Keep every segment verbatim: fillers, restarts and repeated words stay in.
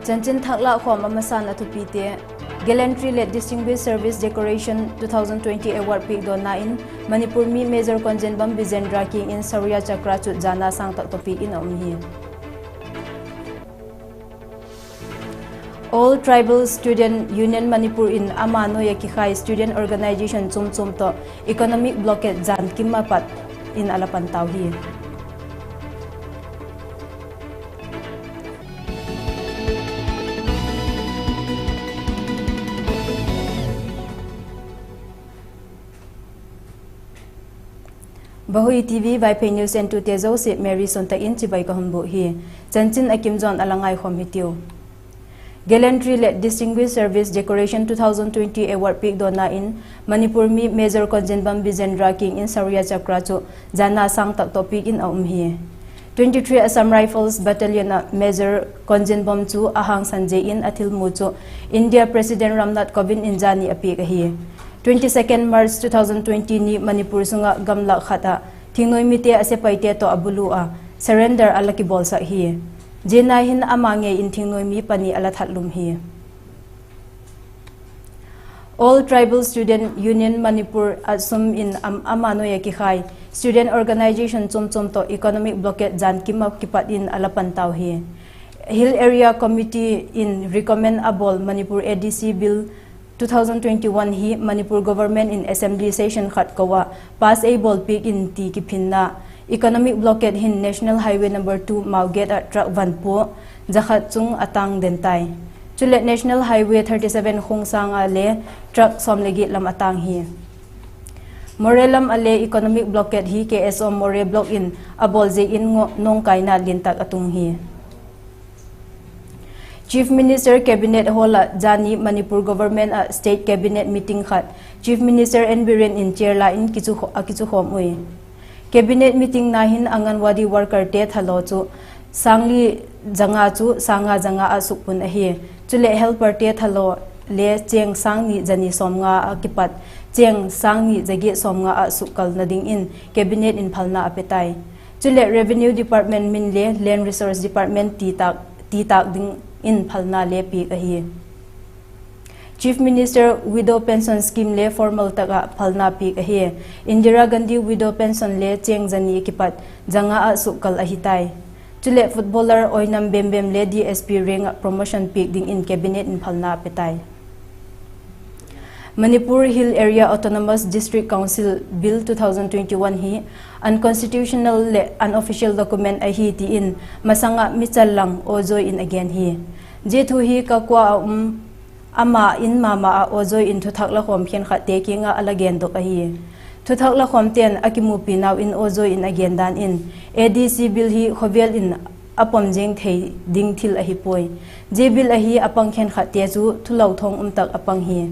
Chanchin thak lâkkhawm a masan a thupite. Gallantry leh Distinguished Service Decoration two thousand twenty Award piakdawna in Manipur mi Major Konjenbam Bijendra kiang in Shaurya Chakra chu jana sâng tak tawh piak in a um hi. All Tribal Student Union Manipur in ama nuai ah kikhai student organisation chuam chuam tawh economic blockade jan kim ah pat in a la pan tau hi. Vahui TV Vaiphei News entute zosia Mary Suantak in chibai ka hun bûk hi. Chanchin a kim zawn a la ngaikhawm hitiu. Gallantry leh Distinguished Service Decoration two thousand twenty Award piakdawna in Manipur mi Major Konjenbam Bijendra kiang in Shaurya Chakra chu jana sâng tak tawh piak in a um hi. Twenty-three Assam Rifles Battalion ah Major Konjenbam chu a hangsan zia in a thilmu chu India President Ramnath Kovind in jani a piak ahi. Twenty-second March two thousand twenty ni Manipur sung ah gamlak khat ah thingnuai mite a sepaite tawh a bulu a surrender a la kibawlsak hi. Zia nai hin ama ngei in thingnuai mi pani a la that lum hi. All Tribal Student Union Manipur, ATSUM in am-, ama nuai ah kikhai student organisation chuam chuam tawh economic blockade jan kim ah kipat in a la pan tau hi. Hill Area Committee in recommend a bawl Manipur ADC Bill two thousand twenty-one hi Manipur Government in Assembly Session khat ko ah pass ei bawlpiak in ti kiphinna, economic blockade hin National Highway number two Mao Gate ah truck van pua zakhat chung a tâng den tai. Chuleh National Highway thirty-seven khung sâng ah le truck sawm le giat lam a tâng hi. Moreh lam ah le economic blockade hi KSO Moreh Block in a bawl ziakin ngo-, nawngkaina lian tak a tung hi. Chief Minister Cabinet Hall ah jani Manipur Government ah State Cabinet meeting khat Chief Minister N. Biren in chair la in kichu-, a kichukhawm ui. Cabinet meeting na hin Anganwadi workerte thalo chu sângli zanga chu sângnga zanga ah sukpun ahi. Chuleh helperte thalo le chêng sângni zani sawmnga a kipat chêng sângni zagiat sawmnga ah sukkalna dingin Cabinet in phalna a pe tai. Chuleh Revenue Department min le Land Resource Department ti tâk, ti tâk dingin phalna le piak ahi. Chief Minister Widow Pension Scheme le formal tak ah phalna piak ahi. Indira Gandhi Widow Pension le chêng zani kipat zanga ah sukkal ahi tai. Chuleh footballer Oinam Bembem le DSP rank ah promotion piak dingin Cabinet in phalna a pe tai. Manipur Hill Area Autonomous District Council Bill two thousand twenty-one hi unconstitutional leh unofficial document ahi ti in masang ah mi challang Aw Joy in a gen hi. Zia thu hi KAKUA ah um ama in ma ma ah Aw Joy in thuthak lakhawm khenkhatte kiang ah a la gendok ahi. Thuthak lakhawmte'n a kimupi nau in Aw Joy in a gen dan in ADC Bill hi khawvel in a pom zing thei ding thil ahi puai. Zia Bill ahi a pang khenkhatte chu thulo thawng um tak a pang hi.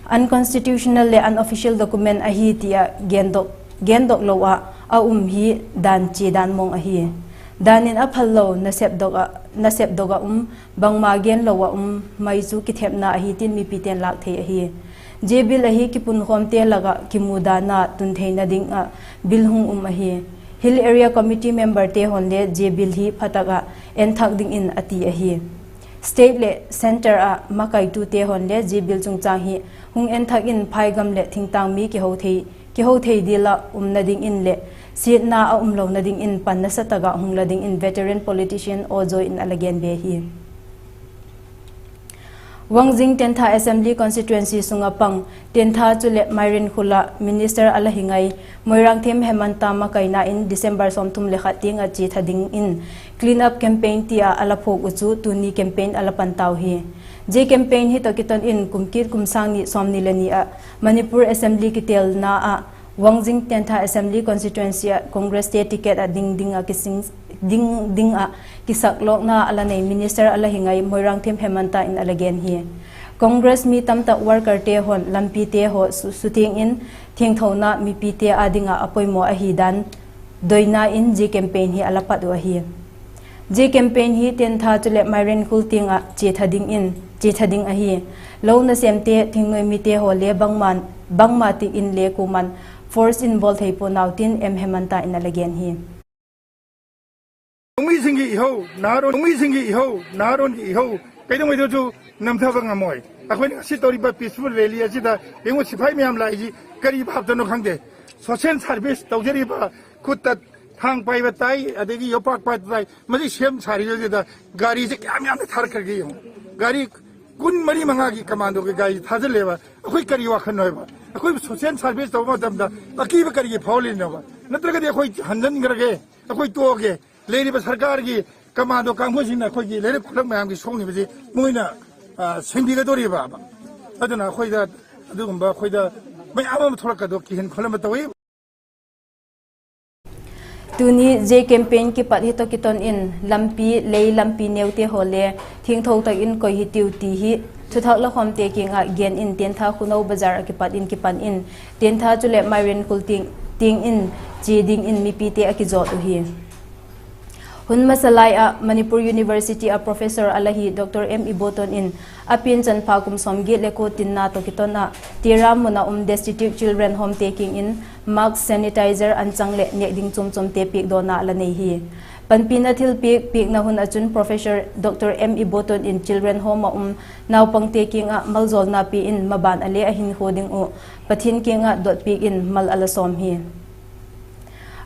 Unconstitutional leh unofficial document ahi ti ah gendok, gendok lo ah a um hi dan chia dan mawng ahi. Dan in a phal lo nasepdok ah, nasepdok ah um, bangma genlo ah um mai chu kithepna ahi tin mipite'n lâk thei ahi. Zia Bill ahi kipunkhawmte lak ah kimudanna tun theina ding ah Bill hung um ahi. Hill Area Committee memberte haw'n le zia Bill hi phatak ah enthak dingin a ti ahi. State leh Centre ah makaitute haw'n le zia Bill chungchâng hi hung enthak in phaigam leh thingtâng mi kiho thei, kiho thei dil ah umna dingin leh siatna a umlona dingin pan nasa tak ah hung la dingin veteran politician Aw Joy in a la gen be hi. Wangjing Tentha Assembly Constituency sung ah pang Tentha chuleh Mairenkhul ah Minister a la hi ngai Moirangthem Hemanta makaina in December sawmthum le khat tiang ah chia tha dingin clean up campaign ti ah a la phuak uh chu tuni campaign a la pan tau hi. Zia campaign hi tawh kiton in kum kit kum sâng ni sawmni le ni ah Manipur Assembly kitelna ah Wangjing Tentha Assembly Constituency ah Congress te ticket ah ding ding ah kising, ding ding ah kisaklawkna a la nei Minister a la hi ngai Moirangthem Hemanta in a la gen hi. Congress mi tamtak workerte haw'n lampite haw su, sutiang in thiangthona mipite â ding ah a poimaw ahi dan doina in zia campaign hi a la pat uh ahi. Zia campaign hi Tentha chuleh Mairenkhul tiang ah chia tha dingin, chia tha ding ahi. Lo nasêmte, thingnuai mite haw le bangma, bangma tik in le kuama'n force in bawl thei pua nau tin M Hemanta in a la gen hi. ꯅꯣꯡꯃꯩꯁꯤꯡꯒꯤ ꯏꯍꯧ, ꯅꯍꯥꯔꯣꯟ, ꯅꯣꯡꯃꯩꯁꯤꯡꯒꯤ ꯏꯍꯧ, ꯅꯍꯥꯔꯣꯟꯒꯤ ꯏꯍꯧ ꯀꯩꯗꯧꯉꯩꯗꯁꯨ ꯅꯝꯊꯕ ꯉꯝꯃꯣꯏ꯫ ꯑꯩꯈꯣꯏꯅ ꯉꯁꯤ ꯇꯧꯔꯤꯕ peaceful rally ꯑꯁꯤꯗ ꯌꯦꯡꯉꯨ, ꯁꯤꯐꯥꯏ ꯃꯌꯥꯝ ꯂꯥꯛꯏꯁꯤ ꯀꯔꯤ ꯚꯥꯞꯇꯅꯣ ꯈꯪꯗꯦ꯫ Social service ꯇꯧꯖꯔꯤꯕ, ꯈꯨꯠꯇ ꯊꯥꯡ ꯄꯥꯏꯕ ꯇꯥꯏ, ꯑꯗꯒꯤ ꯌꯣꯄꯥꯛ ꯄꯥꯏꯕ ꯇꯥꯏ, ꯃꯁꯤ ꯁꯦꯝ ꯁꯥꯔꯤꯕꯁꯤꯗ ꯒꯥꯔꯤꯁꯦ ꯀꯌꯥꯝ ꯌꯥꯝꯅ ꯊꯥꯔꯛꯈ꯭ꯔꯒꯦ ꯌꯦꯡꯉꯨ꯫ ꯒꯥꯔꯤ ꯀꯨꯟ ꯃꯔꯤ ꯃꯉꯥꯒꯤ commandoꯒꯤ ꯒꯥꯔꯤ ꯊꯥꯖꯤꯜꯂꯦꯕ꯫ ꯑꯩꯈꯣꯏ ꯀꯔꯤ ꯋꯥꯈꯜꯅꯣ ꯍꯥꯏꯕ? ꯑꯩꯈꯣꯏꯕꯨ social service ꯇꯧꯕ ꯃꯇꯝꯗ ꯑꯀꯤꯕ ꯀꯔꯤꯒꯤ ꯐꯥꯎꯍꯜꯂꯤꯅꯣꯕ? ꯅꯠꯇ꯭ꯔꯒꯗꯤ ꯑꯩꯈꯣꯏ ꯍꯟꯖꯤꯟꯈ꯭ꯔꯒꯦ, ꯑꯩꯈꯣꯏ ꯇꯣꯛꯑꯒꯦ꯫ ꯂꯩꯔꯤꯕ ꯁꯔꯀꯥꯔꯒꯤ commando ꯀꯥꯡꯕꯨꯁꯤꯡꯅ ꯑꯩꯈꯣꯏꯒꯤ ꯂꯩꯔꯛ ꯈꯨꯂꯛ ꯃꯌꯥꯝꯒꯤ ꯁꯣꯛꯂꯤꯕꯁꯤ ꯃꯣꯏꯅ, ꯑ, ꯁꯦꯡꯕꯤꯒꯗꯧꯔꯤꯕ꯫ ꯑꯗꯨꯅ ꯑꯩꯈꯣꯏꯗ ꯑꯗꯨꯒꯨꯝꯕ ꯑꯩꯈꯣꯏꯗ ꯃꯌꯥꯝ ꯑꯃ ꯊꯣꯛꯂꯛꯀꯗꯧ ꯀꯤꯍꯟ ꯈꯣꯜꯍꯟꯕ ꯇꯧꯏ꯫ Tuni zia campaign kipat hi tawh kiton in lampi lei, lampi neute haw le thiangtho tak in koi hitiu ti hi thuthak lakhawmte kiang ah gen in Tentha Khunou Bazar ah kipat in kipan in Tentha chuleh Mairenkul tiang, tiang in chia dingin mipite a kizawt uhi. Hun masa lai ah Manipur University ah professor a la hi Doctor M Iboton in a pianchanpha kum sawmgiat le kua tinna tawh kiton ah Tiram mun a um Destitute Children Homete kiang in mask, sanitizer, anchang leh nêk ding chuamchuamte piakdawna a la nei hi. Panpina thilpiak piakna hun ah chun Professor Doctor M Iboton in Children Home ah um naupangte kiang ah maljawlna pia in maban a le a hinkhua ding uh Pathian kiang ah dotpiak in mal a la sawm hi.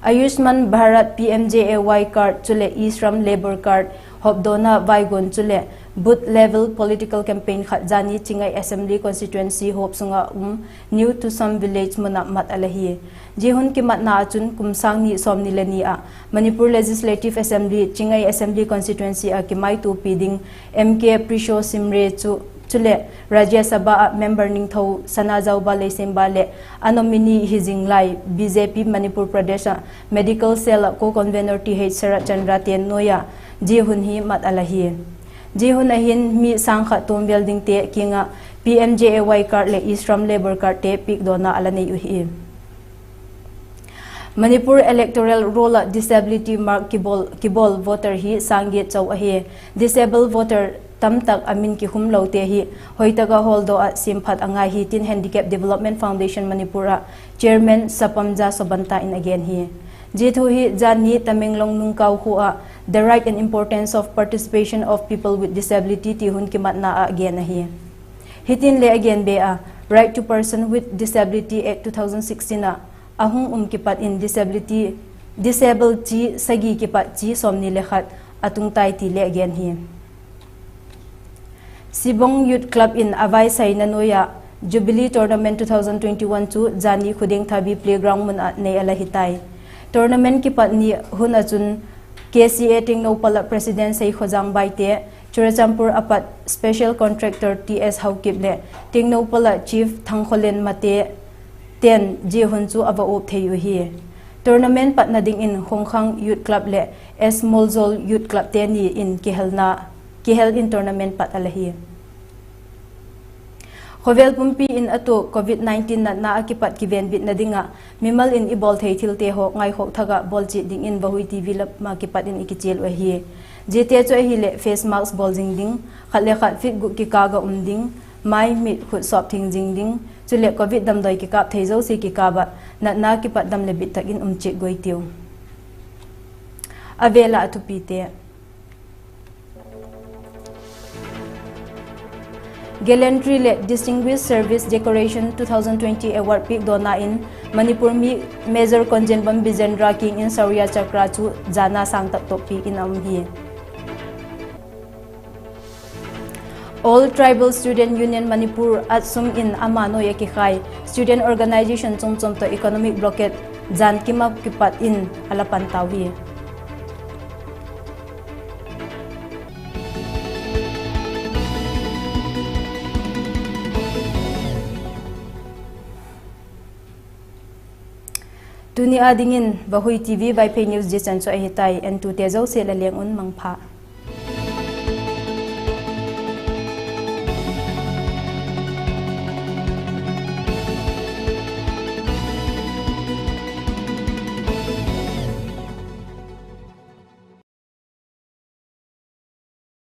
Ayushman Bharat P M J A Y card chuleh E-Shram Labour card hawpdawna vaiguan chuleh booth level political campaign khat zani Chingai Assembly Constituency huap sung ah um New Tusam Village mun ah mat a la hi. Zia hun kimatna ah chun kum sâng ni sawmni le ni ah Manipur Legislative Assembly, Chingai Assembly Constituency ah kimaituapi ding M K Prisho Shimray chu, chuleh Rajya Sabha ah member Ningthou Sanajaoba Leishemba leh a nominee hi zing lai B J P Manipur Pradesh ah Medical Cell ah co-convenor Th Sharatchandra te nuai ah zia hun hi mat a la hi. Zia hun ah hin mi sâng khat tuam vel dingte kiang ah P M J A Y card leh E-Shram Labour cardte piakdawna a la nei uhi. Manipur electoral roll ah disability mark kibawl, kibawl voter hi sâng giat chau ahi. Disable voter tamtak a min kikhumlote hi hoitak ah hawldawk ah siamphat a ngai hi tin Handicap Development Foundation Manipur ah Chairman Sapamja Sobanta in a gen hi. Zia thu hi zani Tamenglong Nungkau khua ah The Right and Importance of Participation of People with Disability ti hun kimatna ah gen ahi. Hitin le a gen be a, Right to Person with Disability Act two thousand sixteen ah a hung um kipat in disability, disable chi sagi kipat chi sawmni le khat a tung tai ti le a gen hi. Sibong Youth Club in a vaisaina nuai ah Jubilee Tournament two thousand twenty-one chu zani Khudengthabi Playground mun ah nei a la hi tai. Tournament kipat ni hun ah chun K C A Tengnoupal ah President Seikhojang Baite, Churachandpur a pat Special Contractor T S Haokip leh Tengnoupal ah Chief Thangkholen Mate ten zia hun chu a va uap thei uhi. Tournament patna dingin Khongkhang Youth Club leh S Molzol Youth Club te ni in kihelna, kihel in tournament pat a la hi. Khawvel pumpi in a tuak Covid nineteen natna ah kipat kivenbitna ding ah mimal in i bawl thei thilte haw ngaikhawk thak ah bawl chiat dingin Vahui T V lam ah kipat in i kichial uh ahi. Ziate chu ahileh face mask bawl zing ding, khat le khat feet guk kikâl ah um ding, mai, mit, khut sawp thing zing ding, chuleh Covid damdawi kikâp thei zosia kikâp ah natna kipat dam leh bit tak in um chiat guai tiu. A vêl ah a thupite. Gallantry leh Distinguished Service Decoration two thousand twenty Award piakdawna in Manipur mi Major Konjenbam Bijendra kiang in Shaurya Chakra chu zana sâng tak tawh piak in a um hi. All Tribal Student Union Manipur, ATSUM in ama nuai ah kikhai student organisation chuamchuam tawh economic blockade zan kim ah kipat in a la pan tau hi. Tuni â dingin Vahui T V Vaiphei News zia chan chu ahi tai, entute zosia la leng un mangpha.